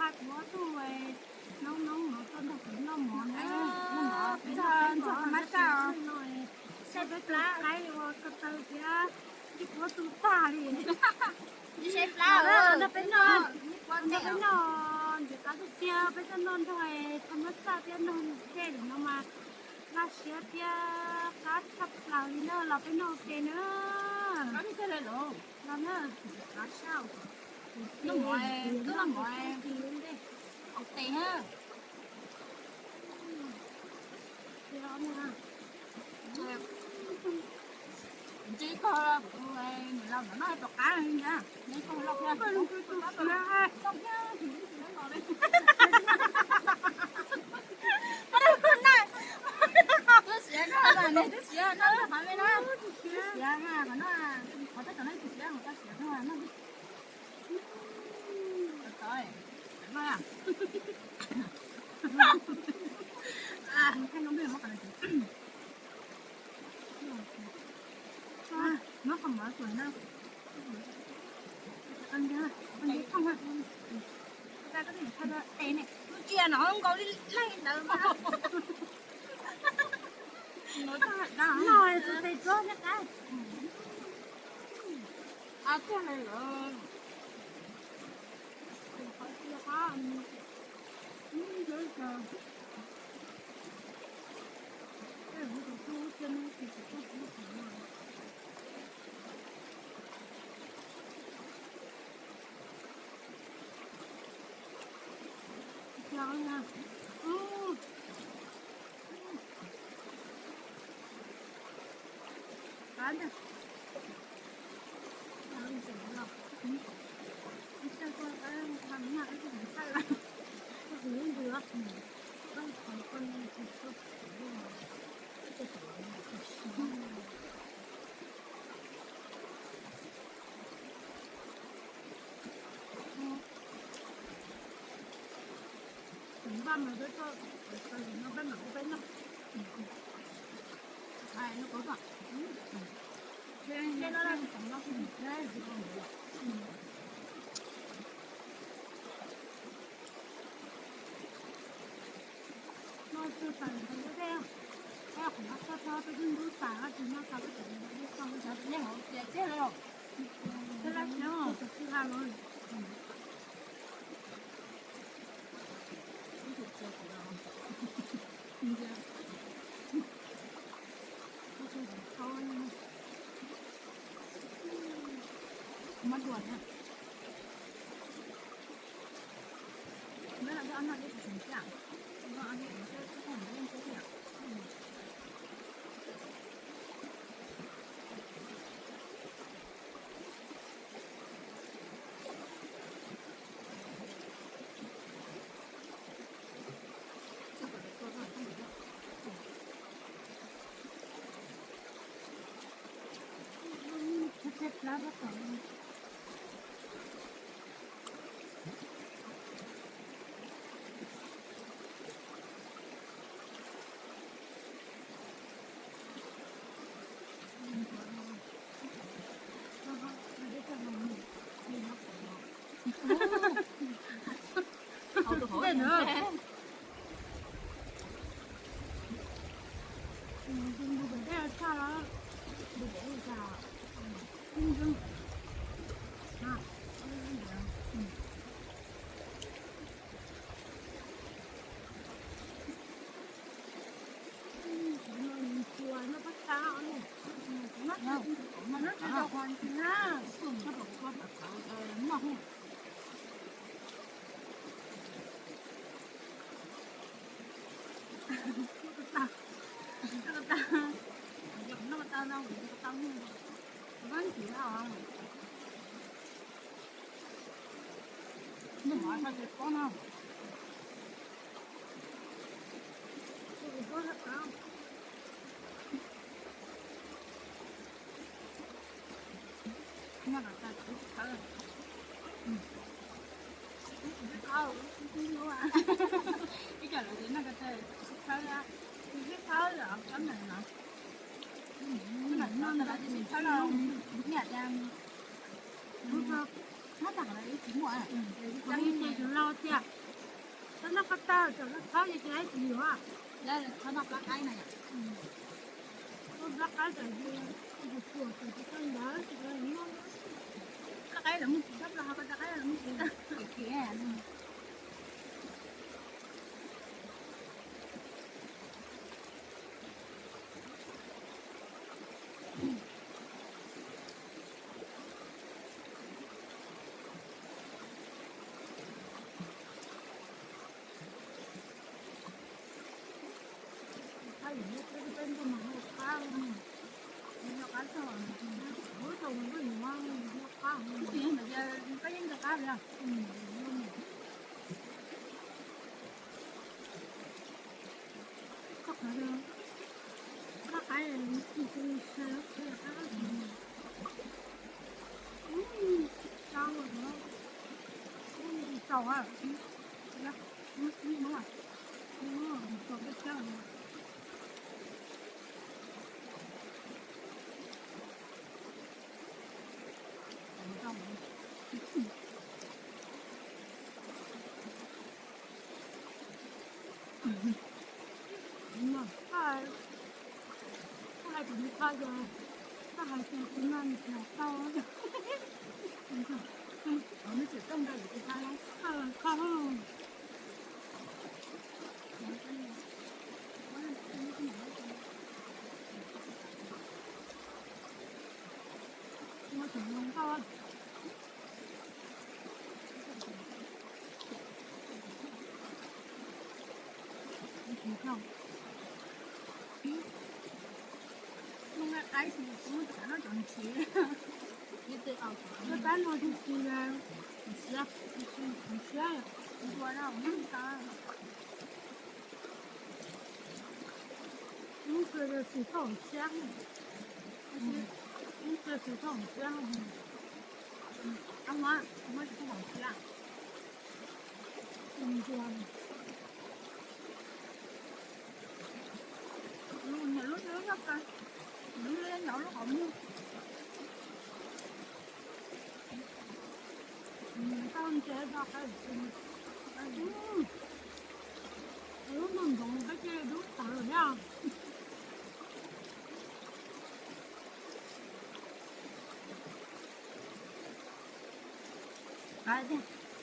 Kuv ob tug noob noob no tuaj nrog kuv noj mov na. Peb noj peb mov, saib peb tus qaib ua ko taw thiab, ib kuab tu tag li. Nrog peb noj, nrog peb noj, nrhiav qab tiag tiag, peb tuaj noj nrog thaj mab xaj thiab noj dej lawm no mas laj siab thiab qab tshaj plaws li na, los peb noj ua ke na. Los na. Noj mov, noj mov. Ua tes na. Ntsib koj, niam laus ntawm no rov qab li ntag. Ntsib koj loj thiab. Twb siav no, twb siav no, qhov me no. Twb siav na, qhov no, qhov toj tod no twb siav, qhov toj siav no. Cia no nkaus li leej ntawd mas. Los tus tes tsuab neb qab. Tiag li lawm. Vaj mas peb tuaj, no peb mam ua peb noj. No tsuag tas qhov ntawd thiab, qhov no txog txog peb twb ntub tas, tsis noj tas peb tseem ua peb noj, cov tseem nyuj hauv tias tiag li. Tsis laj tsis tsis ha los. Mab dua thiab. Ib co lawv tias noj ko taw tsis txhob khawb, tsis txhob khawb los cov ntawm no, ntawm no lawv tias tsis txhob los, ib yam tias Cov ib ce tseem laus tiag. Txhob noj qab tag, cov noj txhob ces tsis laib tsis yuav. Lawv txhob noj plab qaib na yom. Noj plab qaib tas, tus tuam tas tsis tau ntawd, tsis tau noj. Plab qaib los muaj tsis txhob plaub hau, plab qaib los muaj tsis txhob. Koj hais tias nws qab, koj hais tias tus no nws tsis hais tau. Nws tseem tooj rau yus tus qab. Qab. Ua tseem zoo nkauj. Muaj nqaij qaib ces muab cov no cov ntsis. Pab no tus tsis, tsis siab, ntua no muab tau. Lub xwm tau siab, lub xwm tau siab, muab tsis tau siab. Lub nyuam lub nyuam lub qhov muag. Tau ntses do qab. Lub no ntsoov koj cia li dub tawv thiab.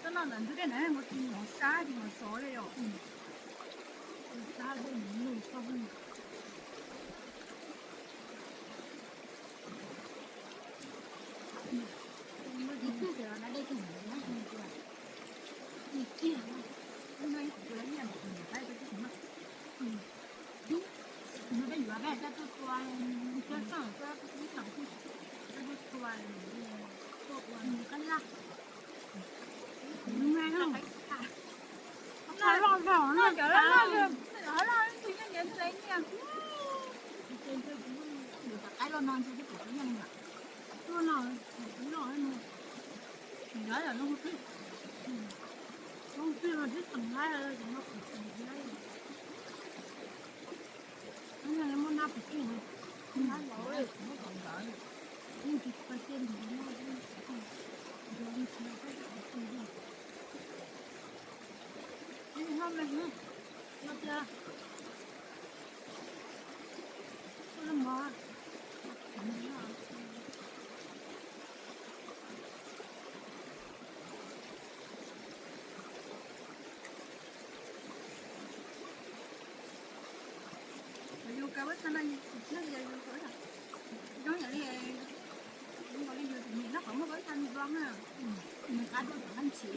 Koj noj ntawm ntug dej na, mus sab ces mus sov li yom. Sab dej mus nug tau. Yus kaw ua txha no yus tsis tshab li yus kaw yom. Zoo yam li, zoo li yus tus niam noj qhov muag ua txha nws vov na, nws qab dua cov nqaij ntshis.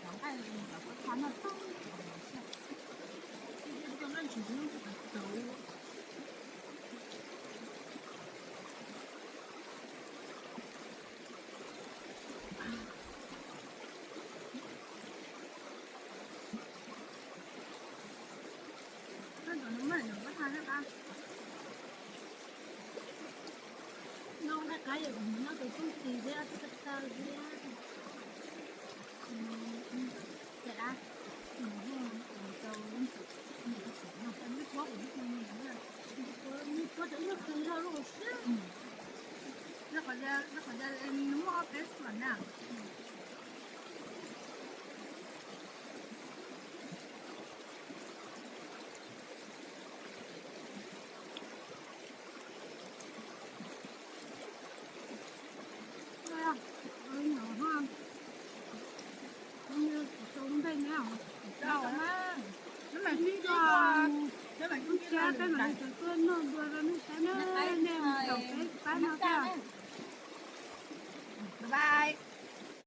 Cov nqaij, cov txha noj tag, cov nqaij ntshis tsis tau. Noj nqaij qab yom, noj tus txooj tis thiab tus taw thiab. Ces dab, rau lub ntsis, lub puab, lub puab rau ib lub qhwv loj lub siab. Qhov, qhov muaj ob peb xuam na. Peb mam li sawv tuaj noj dua rau nej saib na, nej zaum peb pab no thiab. Bye bye.